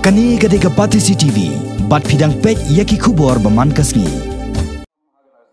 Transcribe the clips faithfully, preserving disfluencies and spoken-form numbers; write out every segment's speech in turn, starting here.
Kane ka dei ka Batesi T V, bad phi dang peit ïa ki khubor ba man ka sngi.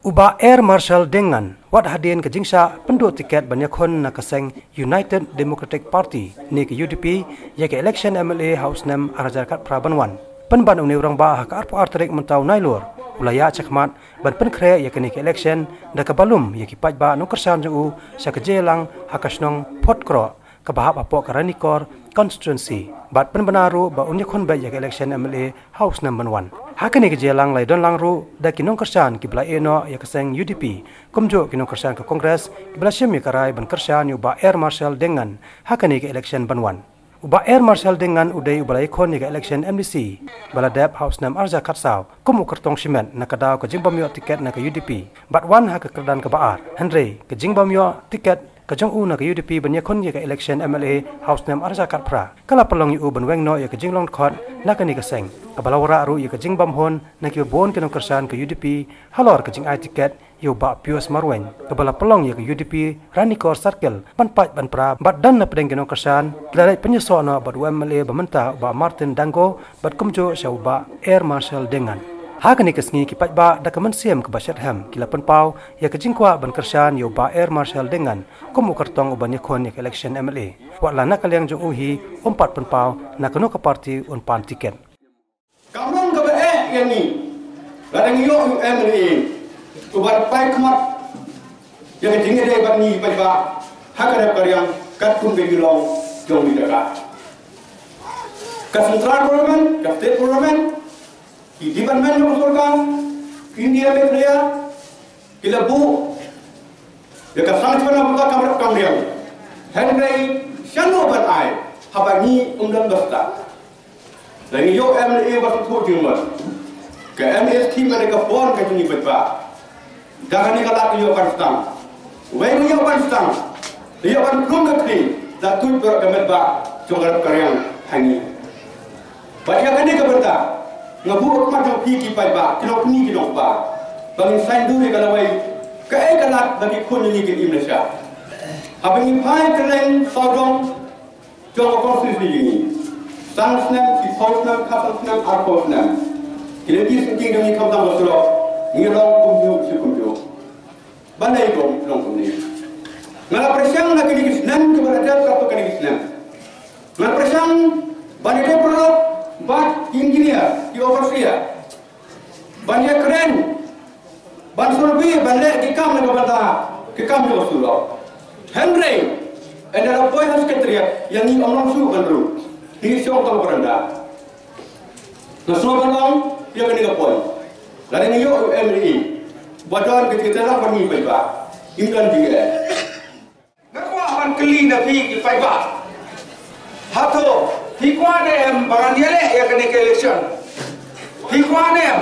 U Bah Air Marshal Deng Ngan, wat hadien ka jingshah pynduh tiket ban ïakhun na ka seng United Democratic Party, ne ka U D P, ïa ka election M L A ha u snem ar hajar khatphra ban wan. Pynban une u rangbah ha ka arphew ar tarik mynta u Nailur, u la ïaid shakhmat ban pynkhreh ïa kane ka election da kaba lum ïa ki paidbah nongkyrshan jong u sha ka jingïalang ha ka shnong Photkroh, kaba hap hapoh ka Ranikor constituency. Bad pynbna ruh ba un ïakhun beit ïa ka election M L A ha u snem ban wan. Ha kane ka jingïalang la ïadonlang ruh da ki nongkyrshan kiba la ïehnoh ïa ka seng U D P, kumjuh ki nongkyrshan ka Congress kiba la shim ïa ka rai ban kyrshan ïa u Bah Air Marshal Deng Ngan ha kane ka election ban wan. U Bah Air Marshal Deng Ngan u dei uba la ïakhun ïa ka election M D C ba la dep ha u snem ar hajar khatsaw kum u kyrtong shimet na ka daw ka jingbym ïoh tiket na ka U D P bad wan ha ka kyrdan kaba ar. Hynrei ka jingbym ïoh tiket ka jong u na ka U D P ban ïakhun ïa ka election M L A ha u snem ar hajar khatphra ka la pynlong ïa u ban weng noh ïa ka jinglong dkhot na kane ka seng, kaba la wanrah ruh ïa ka jingbymhun na kiba bun ki nongkyrshan ka U D P halor ka jingai tiket ïa u Bah Pius Marwein, kaba la pynlong ïa ka U D P Ranikor Circle ban pait ban pra. Bad don na pdeng ki nongkyrshan ki la leit pynïasoh noh bad u M L A ba mynta, u Bah Martin Dango, bad kumjuh sha u Bah Air Marshal Deng Ngan. Ha kane ka sngi ki paidbah da ka mynsiem kaba shet hem ki la pynpaw ïa ka jingkwah ban kyrshan ïa u Bah Air Marshal Deng Ngan kum u kyrtong uban ïakhun ïa ka election M L A. Wat la na ka liang jong u hi um pat pynpaw na kano ka party un pan tiket. Ka mrong kaba eh ïa ngi lada ngi ïoh u M L A uba paikmat ïa ka jingïadei bad ngi paidbah ha ka rep ka riang katkum ka jinglong jong ngi ka. Ka central government, ka state government, ki department jong ka sorkar, India Meghalaya, ki la buh ïa ka sanction na ka kam rep kam riang. Hynrei shano ban ai haba ngi ym don ba stad. Lada ngi ïoh M L A ba sngewthuh jingmut, ka M S T ba dei ka bor ka jong ngi paidbah. Da kane ka lad ngi ïoh ban sdang. Wei ngi ïoh ban sdang, ngi ïoh ban plung ka khlieh da tuid baroh ka met ba jong ka rep ka riang ha ngi. Bad ïa kane ka bynta nga buh ha khmat jong phi ki paidbah, ki nongkmie ki nongkpa, ba ngin saiñdur ïa ka lawei kaei ka lad ba ki khun jong ngi kin im lashai. Haba ngi phai kylleng sawdong jong ka constituency jong ngi, san snem, shiphew snem, khatsan snem, arphew snem, ki lynti syngkien jong ngi khamtam ka surok ngi long kumjuh shi kumjuh. Balei ko long kumne? Nga la pyrshang na kine ki snem kiba la dep, katto katne ki snem nga la pyrshang ban ïadei paralok bad ki engineer, ki overseer, ban ïakren, ban survey, ban leh ki kam na ka bynta ki kam jong ka surok. Hynrei ynda la poi ha secretariat, ïa ngi ym long shuh ban rung. Ngi shong tang baranda. Nga sngew ban ong ïa kane ka point. Lada ngi ïoh u M L A ba don ka jingïatreilang bad ngi paidbah, ngim don jingeh. Nga kwah ban kylli na phi ki paidbah. Hato phi kwah ne em ba ngan ïaleh ïa kane ka election? Phi kwah ne em?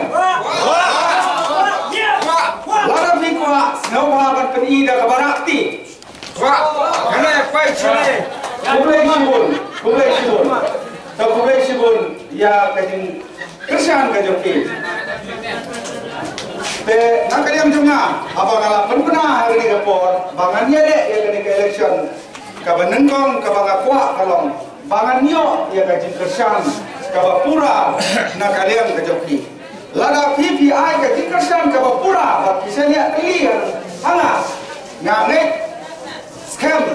Lada phi kwah, sngewbha ban pyni da kaba rah kti. Kwah. Kane phi kwah. Khublei shibun, khublei shibun. To khublei shibun ïa ka jing kyrshan ka jong phi. Te na ka liang jong nga, haba nga la pynbna ha kane ka por ba ngan ïaleh ïa kane ka election, kaba nyngkong kaba nga kwah ka long ba ngan ïoh ïa ka jingkyrshan kaba pura na ka liang ka jong phi. Lada phi phi ai ka jingkyrshan kaba pura bad phi shaniah kylli ha nga, nga ngeit skhem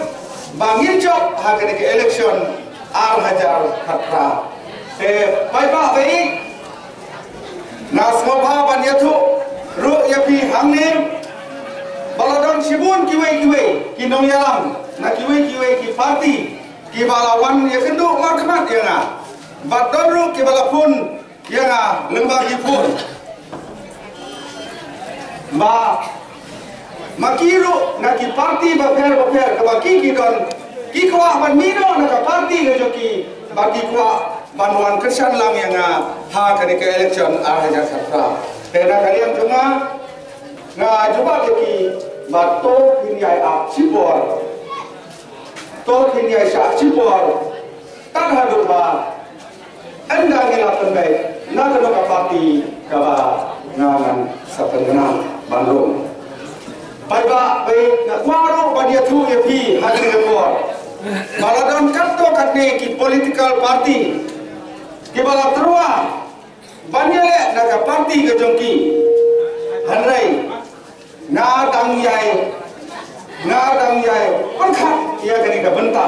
ba ngin jop ha kane ka election ar hajar khatphra. Te paidbah ba ïeit, nga sngewbha ban ïathuh ruh ïa phi hangne ba la don shibun kiwei kiwei ki nongïalam na kiwei kiwei ki party kiba la wan ïakynduh markhmat ïa nga. Bad don ruh kiba la phone ïa nga lyngba ki phone. Ba ma ki ruh na ki party bapher bapher kaba ki ki don, ki kwah ban mih noh na ka party ka jong ki, ba ki kwah ban wan kyrshan lang ïa nga ha kane ka election ar hajar khatphra. Te na ka liang jong nga, nga jubab ïa ki ba to phin ïai ap shipor, to phin ïai shah shipor, tad haduh ba ynda ngi la pynbeit na kano ka party kaba nga ngan sa pynbna ban rung. Paidbah, phi, nga kwah ruh ban ïathuh ïa phi ha kane ka por ba la don katto katne ki political party Kiba la tyrwa ban ïaleh na ka party ka jong ki. Hynrei nga dang ïai, nga dang ïai pyrkhat ïa kane ka bynta.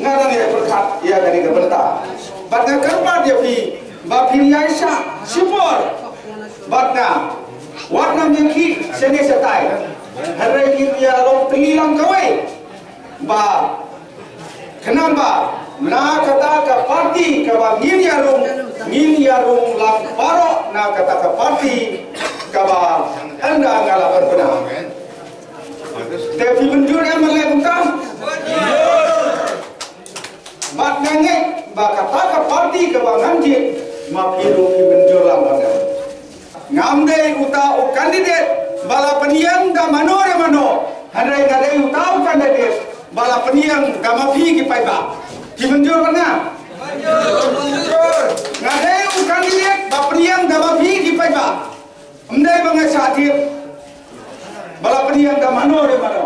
Nga dang ïai pyrkhat ïa kane ka bynta. Bad nga kyrpad ïa phi ba phin ïai shah shipor bad nga. Wat nang ïa ki shane shatai. Hynrei ngin ïa long tylli lang kawei. Ba khnang ba na kata ka party kaba ngin ïa rung, ngin ïa rung lang baroh na kata ka party kaba ynda nga la pynbna. Te phi mynjur em leh kumta? Bad nga ngeit ba kata ka party kaba ngan jied ma phi ruh phi mynjur lang bad nga. Ngam dei uta u candidate ba la pynïeng da mano re mano. Hynrei nga dei uta u candidate ba la pynïeng da ma phi ki paidbah. Ki mynjur bad nga? Nga dei u candidate ba pynïeng da ma phi ki paidbah. Ym dei ba nga shah thied ba la pynïeng da mano re mano.